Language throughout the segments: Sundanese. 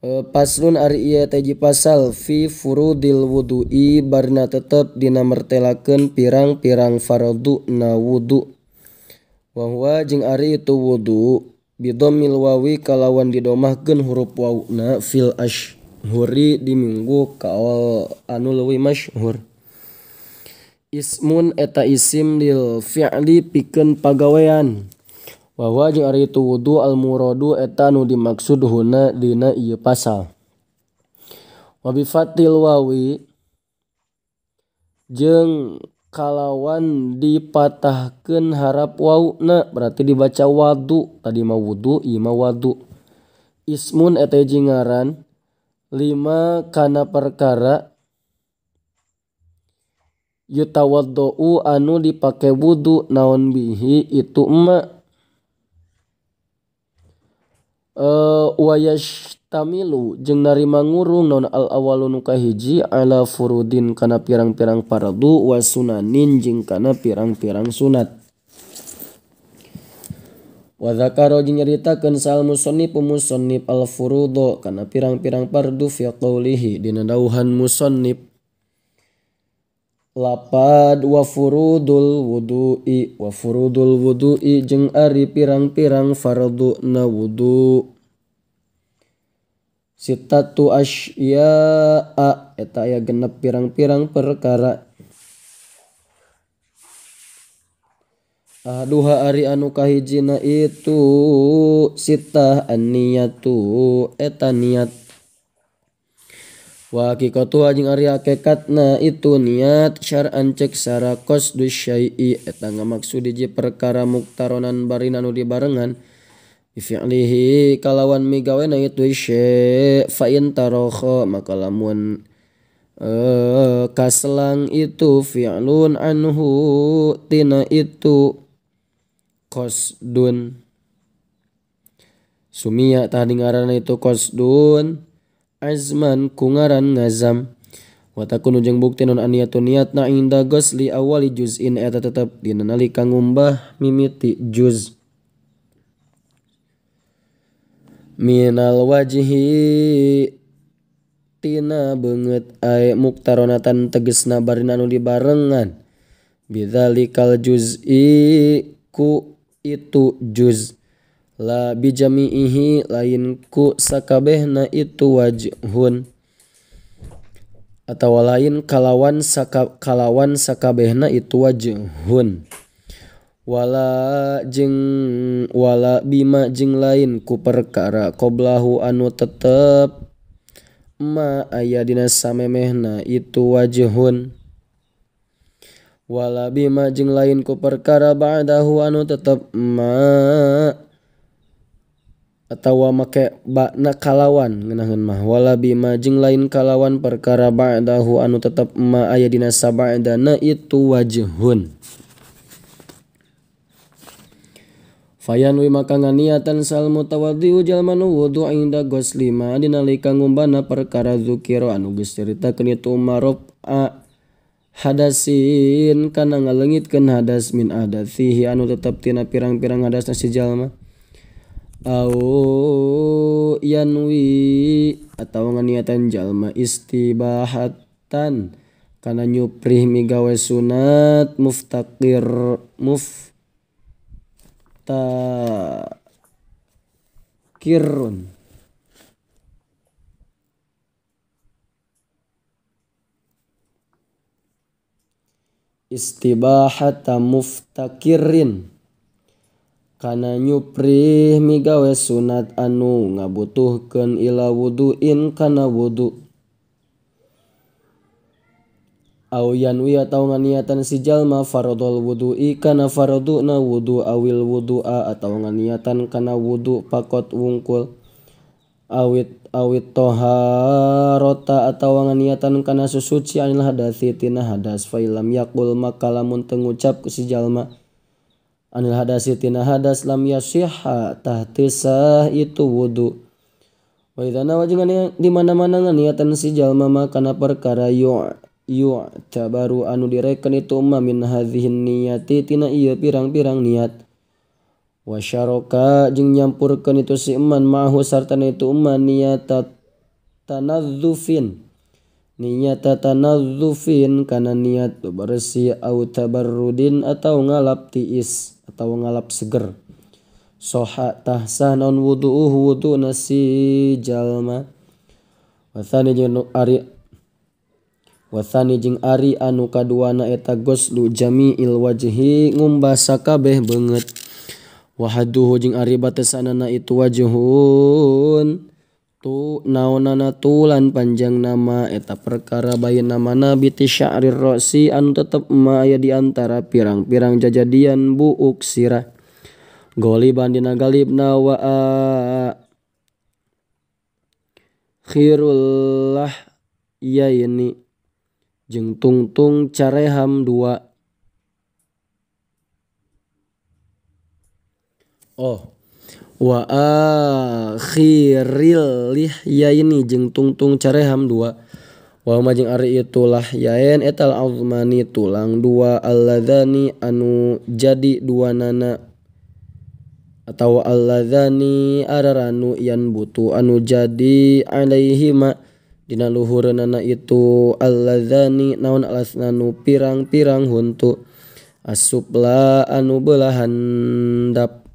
Paslon ari ieu teh hiji pasal fi furudil wudu'i barna tetep dina mertelakeun pirang-pirang fardu na wudu. Wa huwa jeung ari itu wudu bidammil wawi kalawan didomahkeun huruf wauna fil ashhuri di minggu kaol anu leuwih masyhur. Ismun eta isim lil fi'li pikeun pagawean. Wa huwa jeung ari itu wudu al muradu eta nu dimaksud huna dina ieu pasal. Wa bi fathil wawi jeung kalawan dipatahkeun harap wauna berarti dibaca wadu, tadi mah wudu ieu mah wadu. Ismun eta hiji ngaran lima kana perkara yutawaddau anu dipake wudu naon bihi itu emma. Wayashtamilu jeung narima ngurung naon al awalu nu kahiji ala furudin kana pirang-pirang fardu wa sunanin jeung kana pirang-pirang sunat. Wa dzakara jeung nyaritakeun sal musannif musannif al furudo kana pirang-pirang fardu fi qaulihi dina dauhan musannif. Lapad wa furudul wudu'i wa furudul wudu'i jeung ari pirang-pirang fardu na wudu. Sitatu asya'a eta aya genep pirang-pirang perkara. Ahaduha ari anu kahijina itu sitah an-niyatu eta niat. Wa haqiqatu jeung ari hakikatna itu niat syar'an cek sara qasdu syai'i eta ngamaksud hiji perkara muktaronan barina nu dibarengan bi fi'lihi kalawan migawena itu syai' fa in tarakha maka lamun kaselang itu fi'lun anhu tina itu qasdun sumia tah ngaranna itu qasdun azman kungaran ngazam. Wa takunu jeung bukti non aniyatu niatna inda ghusli awali juz'in eta tetep dina nalika ngumbah mimiti juz minal wajhi tina beungeut ae muktaronatan tegesna barina anu dibarengan bidzalikal juz'i ku itu juz la bijami'ihi lain ku sakabehna itu wajhun atawa lain kalawan kalawan sakabehna itu wajhun wala jeung wala bima jeung lain ku perkara qoblahu anu tetep ma aya dina samemehna itu wajhun wala bima jeung lain ku perkara ba'dahu anu tetep ma atawa make ba'na kalawan ngeunaheun mah wala bima jeung lain kalawan perkara ba'dahu anu tetep ma aya dina saba'dana itu wajhun. Fayanwi maka nganiatan sal mutawaddiu jalma nu wudu inda ghusli ma dina nalika ngumbana perkara zukira anu geus caritakeun itu marfa hadasin kana ngaleungitkeun hadas min adathihi anu tetep tina pirang-pirang hadasna si jalma. Au yanwi atawa nganiatan jalma istibahatan kana nyuprih migawe sunat muftaqir muftakirun istibahata muftakirin kana nyuprih migawe sunat anu ngabutuhkeun ila wuduin kana wudu. Au yanwi atawa nganiatan si jalma faradul wudu'i kana faraduna wudu awil wudu'a atawa nganiatan kana wudu pakot wungkul awit awit toharota atawa nganiatan kana susuci anil hadasi tina hadas fa illam yaqul maka lamun teu ngucap si jalma anil hadasi tina hadas lam yasihha tahtisah itu wudu. Wa idza nawa jeung di mana-mana nganiatan si jalma maka kana perkara yu'tabaru anu direken itu ma min hadhihin niyati tina ieu pirang-pirang niat. Wa syaraka jeung nyampurkeun itu si iman ma'hu sartana itu iman niat tanadzufin niat tanadzufin kana niat bersih au tabarrudin atau ngalap tiis atau ngalap seger soha tahsah naon wudu'uhu wudu'na si jalma. Wathani jeung ari anu kaduana eta goslu jami'il wajhi ngumbah sakabeh beungeut wahaduhu jeung ari batesanana itu wajhun tu naonana tulan panjang nama eta perkara baina mana biti sya'rir ra'si anu tetep ma aya di antara pirang-pirang jajadian buuk sirah goliban dina galibna wa khirullah yaini jeung tungtung careham dua. Oh wa akhiril lihyaini jeung tungtung careham dua wa ma jeung ari itulah yaen etal azmani tulang dua alladzani anu jadi dua nana atawa alladzani araranu yan butu anu jadi alaihima dina luhureunana itu alladzani naon alasnanu pirang-pirang huntu asupla anu beulah handap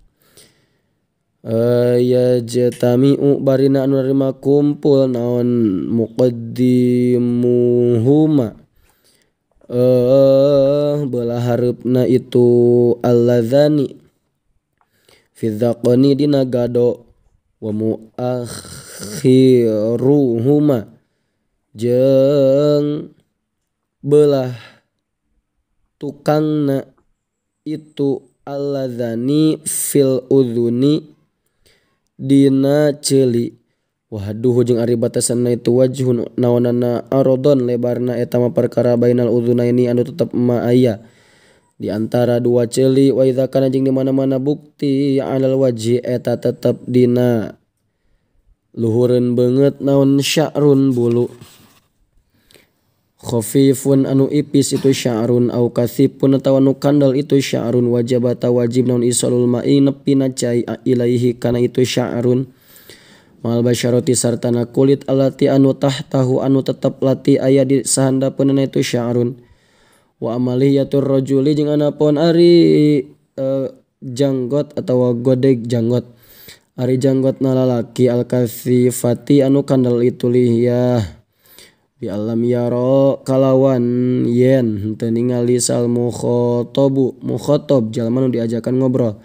yajtami'u barina anu narima kumpul naon muqaddimuhuma beulah hareupna itu alladzani fi dzaqani dina gado wa muakhiruhuma jeung beulah tukangna itu alladzani fil udhuni dina ceuli wahaduhu jeung ari batasanna itu wajhun naonana arodon lebarna eta mah perkara bainal udhunaini anu tetep ma aya di antara dua ceuli wa idza kana jeung di mana-mana bukti alal wajhi eta tetep dina luhureun beungeut naon sya'run bulu khafifun anu ipis itu sya'run au kathifun atawa anu kandel itu sya'run wajibata wajib naon isalul ma'i nepina cai ilaihi kana itu sya'run mal basyarati sartana kulit alati anu tahtahu anu tetep lati aya di sahandapeunana itu sya'run wa amaliyatur rajuli jeung anapun ari janggot atawa godeg janggot ari janggot na lalaki al-kathifati anu kandel itu lihiyah bi alam yaro kalawan yen henteu ningali sal mukhatabu mukhatab jalma nu diajakan ngobrol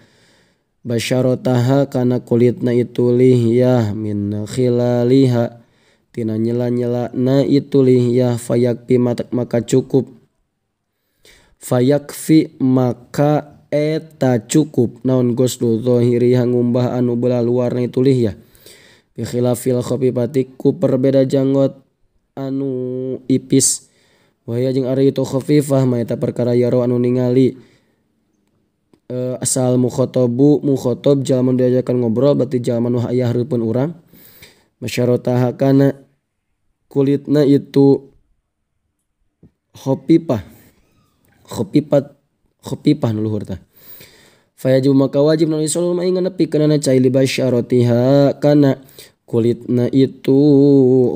basyarataha kana kulitna itu lihiyah min khilaliha tina nyela-nyelana itu lihiyah fayakfi maka cukup fayakfi maka eta cukup naon goslu zahiriha ngumbah anu belah luarna itu lihiyah bi khilafil khafifati ku perbeda janggot anu ipis wahya jeung ari itu khafifah mah eta perkara yaro anu ningali asal mukhatabu mukhatab jalma diajakan ngobrol berarti jalma nu aya hareupeun urang masyarataha kana kulitna itu khafifah khafifat khafifah nu luhur tah fayajib maka wajib nu isul ma ingan nepi kana cai li basyaratiha kana kulitna itu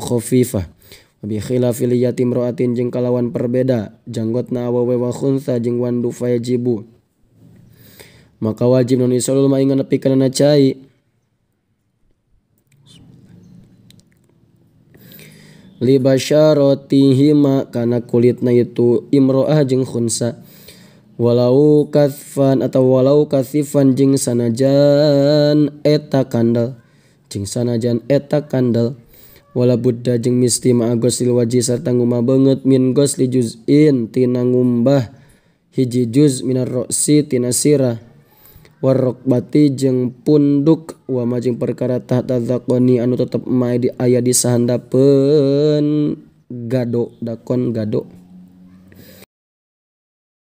khafifah bi khilafil yatim ra'atin jeung kalawan perbeda janggotna awewe wa khuntha jeung wandu fayajibu maka wajib nun isolul ma ingan nepi kana cai li basyaratihima kana kulitna itu imro'ah jeung khunsa walau kathfan atau walau kathifan jeung sanajan eta kandel jeung sanajan eta kandel wala buddha jeung misti ma'a ghoslil wajhi sarta ngumbah beungeut min ghosli juz'in tina ngumbah hiji juz minar ra'si tina sirah warrokbati jeung punduk wa ma jeung perkara tahta dzaqani anu tetep ma di aya di sahandapeun gado dakon gado.